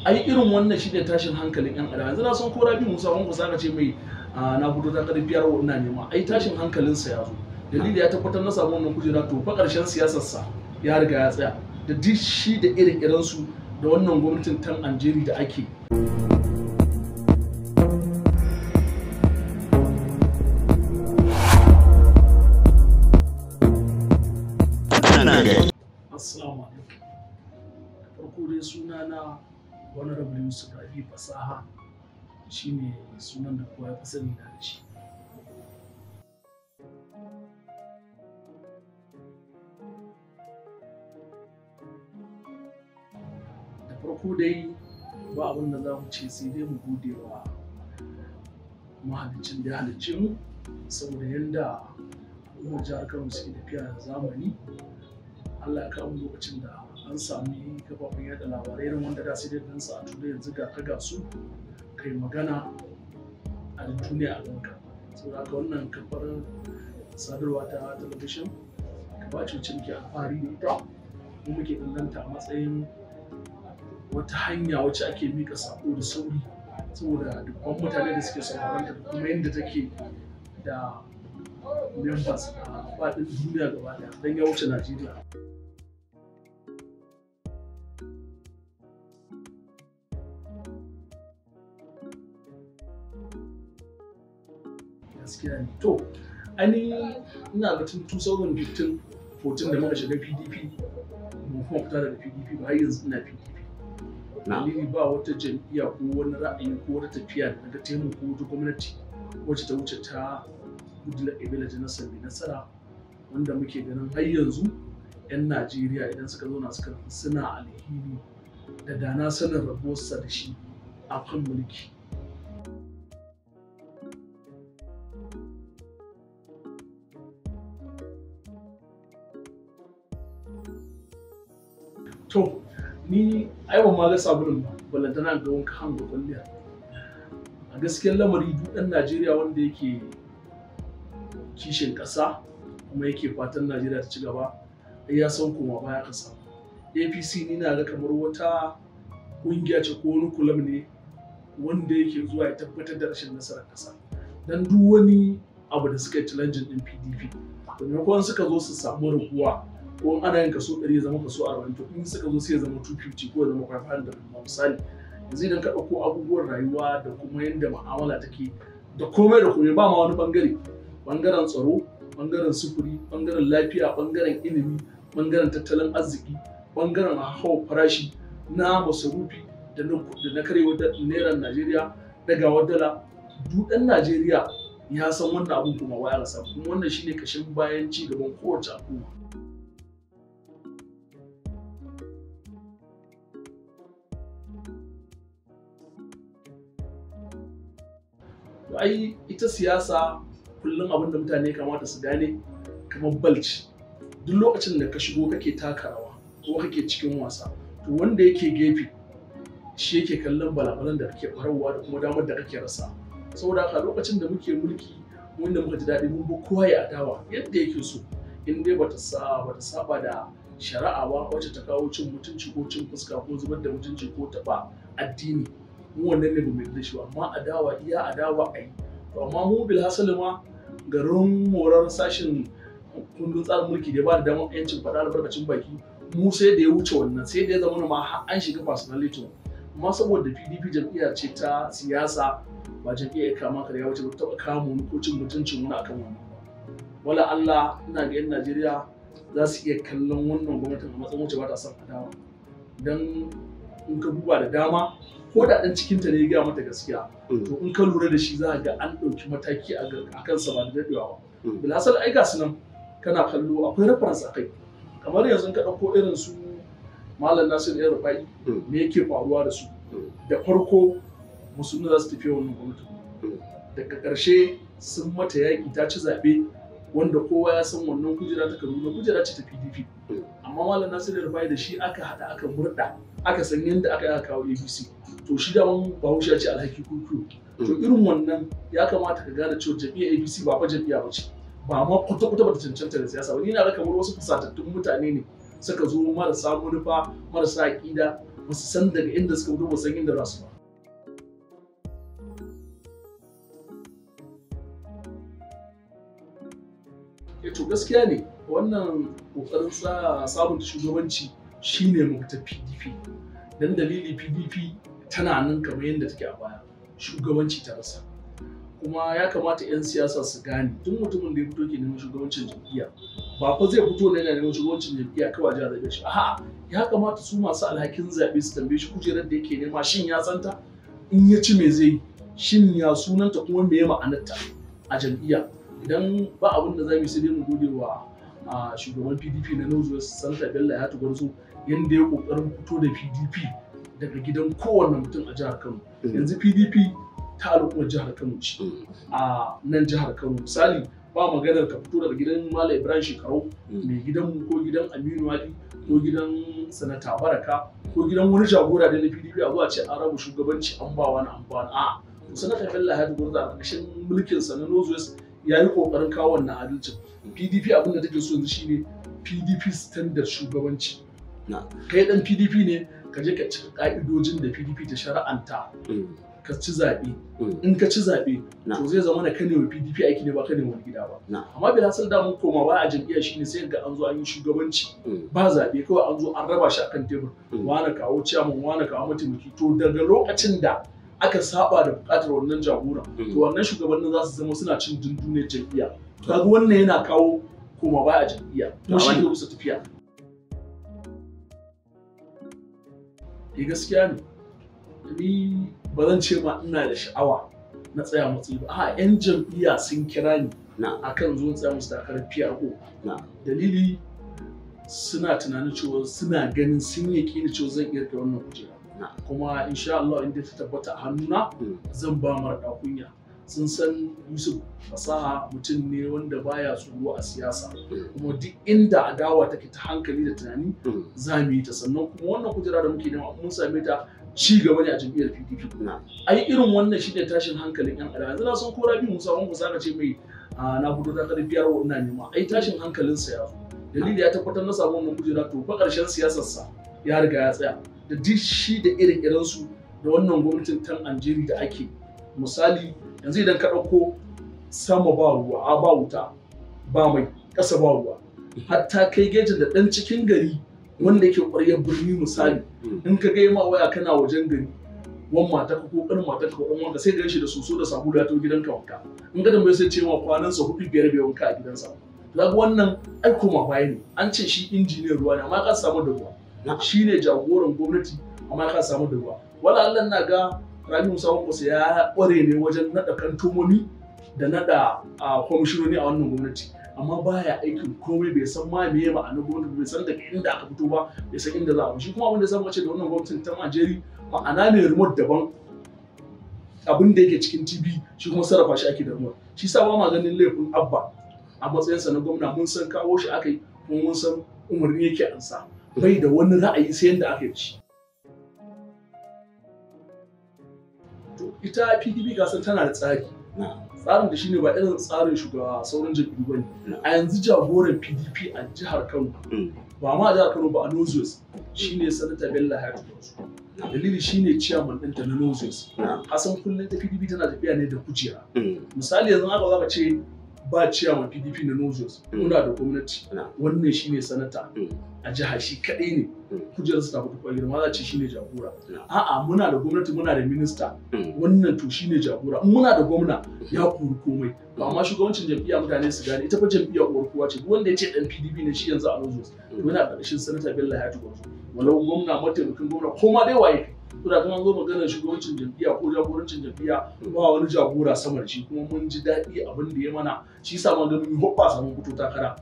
Ai irin wannan shine tashin hankalin yan adam. Yanzu na san ko Rabi Musa Kwankwaso aka ce mai na fito takarar biyar ina nema, ai tashin hankalinsa ya zo. Dalili ya tabbatar na samu wannan kujera, to fa karshen siyasarsa ya riga ya tsaya. Da duk shi da irin-irensu da wannan gwamnatin tan Anjeri da ake. Assalamu alaikum. Da farko dai suna na Honorable Yusuf Rabi Fasaha, shine sunan da kowa ya fi sani na da shi. Da farko dai ba abin da za mu ce sai dai mu gode wa mahaliccin da ya halicce mu, saboda yadda al'ummar jihar Kano suke tafiya da zamani. Allah ya kawo lokacin da an sami kafafen yada labarai irin wanda da sai dai gansu a turai, yanzu ga ka ga su kai magana a duniya a ganka. Saboda haka wannan kafar sadarwa ta talabishin kafa ce wacce muke alfahari da ita, mu muke kallonta a matsayin wata hanya wacce ake mika sako da sauri, saboda dubban mutane da suke sauraron ta da kuma yadda take da members a faɗin duniya gaba ɗaya, don ya wuce Najeriya. Gaskiya ne. To, ani ina ga tun 2015 14 da muka shiga PDP, mun kuma fita daga PDP ba, har yanzu ina PDP. Dalili ba wata jam'iyya ko wani ra'ayi ko wata tafiya da naga taimako wata gwamnati wacce ta wuce ta Goodluck Ebele Jonathan mai nasara, wanda muke ganin har yanzu 'yan Najeriya idan suka zauna suka suna alhini da dana sanin rabuwarsa da shi a kan mulki. To, ni ai ban ma ga sabulun ba, ballantana ga wanka hanga kwalliya. A gaskiyar lamari duk ɗan Najeriya wanda yake kishin ƙasa kuma yake fatan Najeriya ta ci gaba, ai ya san koma baya ka samu. APC ni na ga kamar wata ƙungiya ce ko wani kulab ne wanda yake zuwa ya tabbatar da rashin nasarar ƙasa. Dan duk wani abu da suka yi challenging ɗin PDP, to maimakon suka zo su samu raguwa, ko in ana yin kaso 100 ya zama kaso 40, to in suka zo sai ya zama 250 ko ya zama 500 misali. Yanzu idan ka ɗauko abubuwan rayuwa da kuma yadda mu'amala take da komai da komai, ba ma wani bangare, bangaren tsaro, bangaren sufuri, bangaren lafiya, bangaren ilimi, bangaren tattalin arziki, bangaren hawa farashi na masarufi da na karewar naira Najeriya, dagawar dala, duk ɗan Najeriya ya san wannan abun kuma waya rasa, kuma wannan shine kashin bayan ci gaban kowace al'umma. To ai ita siyasa kullum abin da mutane kamata su gane kamar balci. Duk lokacin da ka shigo kake taka rawa ko kake cikin wasa, to wanda yake gefe shi yake kallon balabalan da kake farawa da kuma damar da kake rasa. Saboda haka lokacin da muke mulki, wanda muka ji daɗi mun bi kowa ya adawa yadda yake so, in dai bata saba da shari'a ba wacce ta kawo cin mutunci ko cin fuska ko zubar da mutunci ko taɓa addini, mu wannan ne ba mu yarda shi ba. Amma adawa iya adawa a yi. To amma mu bilhassali ma garin morar sashin kundin tsarin mulki da ba da damar yancin faɗa albarkacin baki, mu sai da ya wuce wannan, sai da ya zama ma har an shiga personality. Amma saboda PDP jam'iyya ce ta siyasa, ba jam'iyya ya kama karya wacce ba taɓa kama wani ko cin mutuncin wani akan wannan ba. Wala Allah ina ga 'yan Najeriya za su iya kallon wannan gwamnatin a matsayin wacce ba ta son adawa. Dan in ka duba da dama ko da ɗan cikinta ne ya gaya mata gaskiya, to in ka lura da shi za a ga an ɗauki mataki a kansa ba da daɗewa ba. Bilhassal ai ga su nan kana kallo akwai reference a kai. Kamar yanzu ka ɗauko irin su Malam Nasiru El Rufai, me yake faruwa da su? Da farko musulmi za su tafi wannan gwamnatin. Daga ƙarshe sun mata yaƙi ta ci zaɓe, wanda kowa ya san wannan kujera ta Kaduna kujera ce ta PDP. Amma Malam Nasiru El Rufai da shi aka haɗa aka murɗa, aka san yadda aka yi aka kawo APC. To shi daman Bahaushe ya ce alhaki kuku. To irin wannan ya kamata ka gane cewa jam'iyyar APC ba fa jam'iyya ba ce. Ba ma kwata-kwata bata cancanta da siyasa ba. Ni na ga kamar wasu fusatattun mutane ne suka zo marasa manufa, marasa aƙida, Ba su san daga inda suka fito, ba su san inda za su ba. To gaskiya ne wannan kokarin sabunta shugabanci shine mafita PDP. Dan dalili PDP tana nan kamar yadda take a baya, shugabanci ta rasa. Kuma ya kamata 'yan siyasa su gane duk mutumin da ya fito ke neman shugabancin jam'iyya ba fa zai fito ne yana neman shugabancin jam'iyya kawai a jihar zaɓe shi. A'a, ya kamata su masu alhakin zaɓe su tambaye shi kujerar da yake nema, shin ya santa? In ya ci me zai yi? Shin ya sunanta kuma me ya ma'anarta a jam'iyya? Idan ba abin da za mu yi sai dai mu gode wa shugaban PDP na North West Sanata Bello Hayatu Gwarzo yanda ya kokarin fito da PDP daga gidan kowanne mutum a jihar Kano. Yanzu PDP ta al'ummar jihar Kano ce a nan jihar Kano. Misali ba maganar ka fito daga gidan Malam Ibrahim Shekarau mai gidanmu ko gidan Aminu Ali ko gidan Sanata Baraka ko gidan wani jagora da na PDP a zuwa ce an raba shugabanci an ba wani an ba wani. A'a, Sanata Bello Hayatu Gwarzo a ƙarshen mulkinsa na North West ya yi ƙoƙarin kawo wannan adalcin. PDP abin da take so yanzu shine PDP standard shugabanci. Kai dan PDP ne, ka je ka cika ka'idojin da PDP ta shara'anta, ka ci zaɓe. In ka ci zaɓe, to zai zama na ka ne wa PDP aiki ne ba ka ne wani gida ba. Amma bilhassan da mun koma ba a jam'iyya shine sai ga an zo an yi shugabanci ba zaɓe, kawai an zo an raba shi akan tebur. Wane kawo ciyaman, wane kawo mataimaki. To daga lokacin da aka saba da buƙatar wannan jagora, to wannan shugabannin za su zama suna cin dunduniyar jam'iyya. Kaga wannan yana kawo koma baya a jam'iyya, kuma shi ne rusa tafiya. Eh gaskiya ne, ni ba zan ce ma ina da sha'awa na tsaya matsayi ba. A'a, 'yan jam'iyya sun kira ni akan zo tsaya musu takarar PRO. Dalili suna tunanin cewa suna ganin sun yaƙi ni cewa zan iya kai wannan kujera. Kuma insha Allah in dai ta tabbata a hannuna zan ba mara kunya. Sun san Yusuf Fasaha mutum ne wanda baya tsoro a siyasa, kuma duk inda adawa take ta hankali da tunani za mu yi ta. Sannan kuma wannan kujera da muke nema mun same ta ci gaba ne a jam'iyyar PDP. Ai irin wannan shine tashin hankalin yan adawa. Yanzu na san ko Rabi Musa wani kusa ce mai na fito takarar PRO ina nema, ai tashin hankalinsa ya zo. Dalili ya tabbatar na samu wannan kujera, to fa ƙarshen siyasarsa ya riga ya tsaya. Da duk shi da irin su da wannan gwamnatin tan Anjeri da ake. Misali yanzu idan ka ɗauko sama ba ruwa, a ba wuta, ba mai, ƙasa ba ruwa, hatta kai gejin da ɗan cikin gari wanda yake ƙwaryar birni misali in ka ga ma waya kana wajen gari, wan mata ka ko ƙanin mata ka ko ɗan wanka sai gan shi da soso da sabulu ya tafi gidanka wanka. In ka tambaye sai ce ma kwanansa 4, 5 bai wanka a gidansa. Kaga wannan ai koma baya ne. An ce shi injiniyan ruwa ne amma ka samu da ruwa. Shi ne jagoran gwamnati amma ka samu da ruwa. Wala Allah na ga Rabi Musa Kwankwaso ya ƙware ne wajen naɗa kantomomi da naɗa kwamishinoni a wannan gwamnati, amma baya aikin komai, bai san ma meye ma'anar gwamnati, bai san daga inda aka fito ba, bai san inda za a. Shi kuma abin da ya ce da wannan gwamnatin ta Najeriya ma'ana mai remote daban, abin da yake cikin TV shi kuma sarrafa shi ake da remote. Shi sa ba ma ganin laifin Abba a matsayinsa na gwamna, mun san kawo shi aka yi kuma mun san umarni yake ansa, bai da wani ra'ayi sai yanda aka yi shi. To ita PDP kasan tana da tsari. Tsarin da shine ba irin tsarin shugaba sauran jam'iyyu bane. A yanzu jagoran PDP a jihar Kano, ba ma a jihar Kano ba, a North West, shine Sanata Bello Hayatu Gwarzo. Dalili shine chairman ɗinta na North West. Kasan kullum ta PDP tana tafiya ne da kujera. Misali yanzu haka zaka ce ba chairman PDP na North West, muna da gwamnati, wannan shine sanata a jiha shi kaɗai ne, kujerarsa ta fito kwalli, ma za a ce shine jagora. A'a, muna da gwamnati, muna da minista, wannan to shine jagora. In muna da gwamna ya kori komai. Ba amma shugabancin jam'iyya mutane su gane ita fa jam'iyya uwar kowa ce. Duk wanda ya ce dan PDP ne shi yanzu a North West, to yana ƙarƙashin Sanata Bello Hayatu Gwarzo. Walau gwamna, mataimakin gwamna, ko ma dai waye kai. To da kuma zo maganar shugabancin jam'iyya ko jagorancin jam'iyya, ba wani jagora sama da shi, kuma mun ji daɗi abin da ya mana, shi yasa ma ganin hoɓɓasa mun fito takara.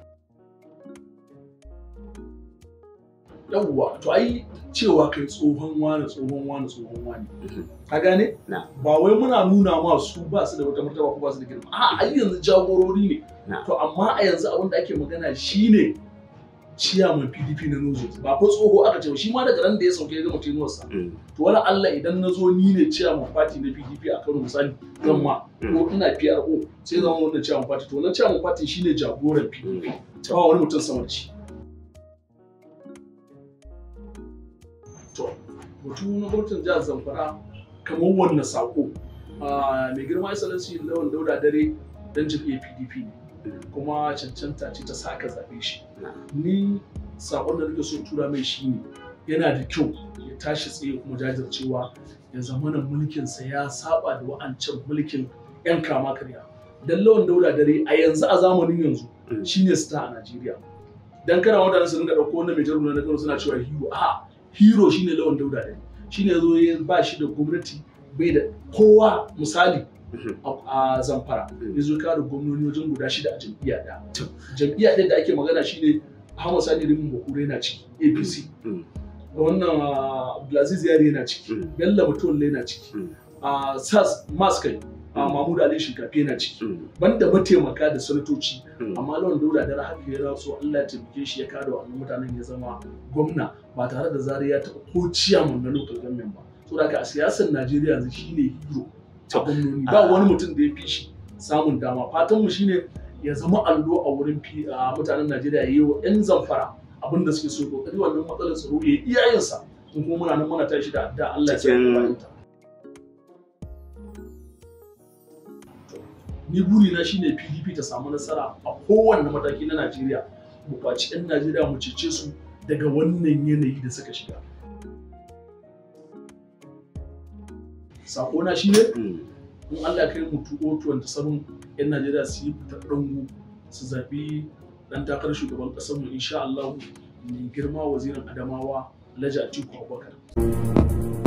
Yawwa, to ai cewa kai tsohon wani, tsohon wani, tsohon wani. Ka gane? Ba wai muna nuna ma su ba su da wata martaba ko ba su da girma. A'a, ai yanzu jagorori ne. To amma a yanzu abin da ake magana shine ciyaman PDP na North West. Ba ko tsoho aka ce ba, shi ma daga ran da ya sauke ya gama tenuwarsa. To wala Allah idan na zo ni ne ciyaman party na PDP a Kano misali, zan ma ko ina PRO sai zama wannan ciyaman party. To wannan ciyaman party shine jagoran PDP. Ba wani mutum sama da shi. To Batu na gwamnatin jihar Zamfara kamar wannan sako. Mai girma Excellency Lawan Dauda Dare dan jam'iyyar PDP ne, kuma cancanta ce ta saka zaɓe shi. Ni sakon da nake so tura mai shine yana da kyau ya tashi tsaye kuma jajircewa, ya zamana mulkinsa ya saba da wa'ancan mulkin 'yan kama karya. Dan Lawan Dauda Dare a yanzu, a zamanin yanzu, shine star a Najeriya. Dan kana mutane su ringa dauko wannan mai jarumuna na Kano suna cewa hero. A hero shine Lawan Dauda Dare. Shine yazo ya ba shi da gwamnati, bai da kowa, misali a Zamfara ya zo kare gwamnoni wajen guda 6 a jam'iyya ɗaya. Jam'iyya ɗaya da ake magana shine Ahmad Sani Rimin Bakure yana ciki, APC. Wannan Abdulaziz Yari yana ciki, Bello Matolle yana ciki, SAS Maskai Mahmud Ali Shinkafi yana ciki, banda mataimaka da sanatoci. Amma Lawan Dauda Dare haka ya raso, Allah ya taimake shi, ya kada wannan mutanen, ya zama gwamna ba tare da zari ya taɓa ko ciyaman na local government ba. Saboda haka a siyasar Najeriya yanzu shine hero a gwamnoni, ba wani mutum da ya fi shi samun dama. Fatan mu shine ya zama allo a wurin mutanen Najeriya, ya yi wa 'yan Zamfara abin da suke so, kokari wannan matsalar tsaro ya iyayensa, in kuma muna nan muna tashi da addu'a Allah ya tsare. Ni burina shine PDP ta samu nasara a kowanne mataki na Najeriya, mu kwaci 'yan Najeriya, mu cece su daga wannan yanayi da suka shiga. Sakona shine in Allah kai mu 2027, 'yan Najeriya su yi fitar dangu su zaɓi ɗan takarar shugaban ƙasar mu, insha Allah, mai girma wazirin Adamawa Alhaji Atiku Abubakar.